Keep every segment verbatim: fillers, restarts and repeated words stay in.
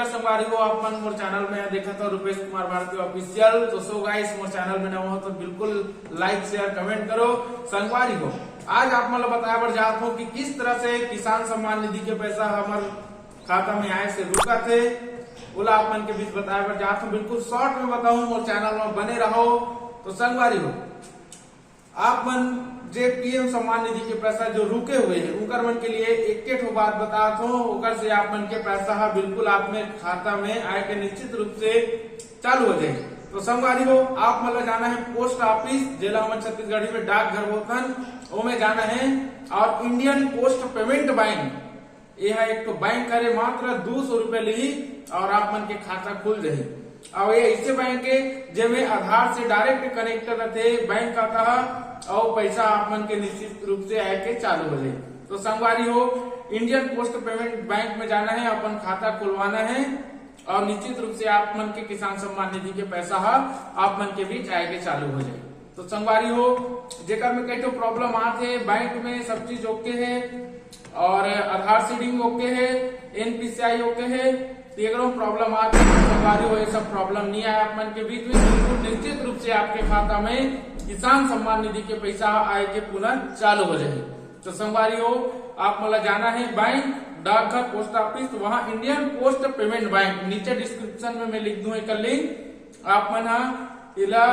संगवारी हो, आप मन मोर चैनल में देखत हो रूपेश कुमार भारती ऑफिशियल। तो सो गाइस, मोर चैनल में नवा हो तो बिल्कुल लाइक, शेयर, कमेंट करो। संगवारी हो, आज आप मन ला बताए बर जात हो कि किस तरह से किसान सम्मान निधि के पैसा हमर खाता में आए से रुकत हे, ओला आप मन के बीच बताए बर जात हो। बिल्कुल शॉर्ट में बताऊं, मोर चैनल में बने रहो। तो संगवारी हो, आप मन जे पीएम सम्मान निधि के पैसा जो रुके हुए हैं, उकर मन के लिए एक ठो बात बतात हो, ओकर से आप मन के पैसा हा बिल्कुल आप मन खाता में आए के निश्चित रूप से चालू हो जाए। तो संगवारी हो, आप मन ला जाना है पोस्ट ऑफिस, जेला हमन छत्तीसगढ़ी में डाकघर बोलथन, ओमे जाना है और इंडियन पोस्ट पेमेंट बैंक, ये हा एक ठो बैंक हरे, मात्र दो सौ रुपया लिही और आप मन के खाता खुल जाही। और ये ऐसे बैंक है जेमे आधार से डायरेक्ट कनेक्ट रहते बैंक खाता हा, और पैसा आप मन के निश्चित रूप से आए के चालू हो जाए। तो संगवारी हो, इंडियन पोस्ट पेमेंट बैंक में जाना है, अपन खाता खुलवाना है और निश्चित रूप से आप मन के किसान सम्मान निधि के पैसा हा आप मन के बीच आए के चालू हो जाए। तो संगवारी हो, जेकर में कई ठो प्रॉब्लम आत हे, बैंक में सब चीज ओके है और आधार सीडिंग ओके है, एनपीसीआई ओके है, तो एकरो में प्रॉब्लम आत हे, तो संगवारी हो, ये सब प्रॉब्लम नहीं आए आप मन के बीच में। बिल्कुल निश्चित रूप से आपके खाता में किसान सम्मान निधि के पैसा आए के पुनः चालू हो जाए। तो संगवारी हो, आप मन ला जाना है बैंक, डाकघर, पोस्ट ऑफिस, वहां इंडियन पोस्ट पेमेंट बैंक, नीचे डिस्क्रिप्शन में मैं लिख दूं एक लिंक, आप मन हा एला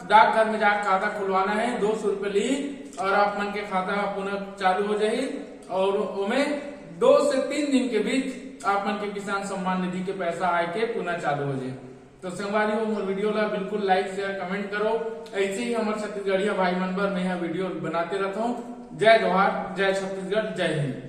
डाकघर में जाके खाता खुलवाना है, दो सौ रुपये ली और आप मन के खाता पुनः चालू हो जाही और ओमे दो से तीन दिन के बीच आप मन के किसान सम्मान निधि के पैसा आए के पुनः चालू हो जाही। तो संगवारी हो, मोर वीडियो ला बिल्कुल लाइक, शेयर, कमेंट करो। ऐसे ही हमर छत्तीसगढ़िया भाई मन बर मैं हा वीडियो बनाते रहता हूँ। जय जोहार, जय छत्तीसगढ़, जय हिंद।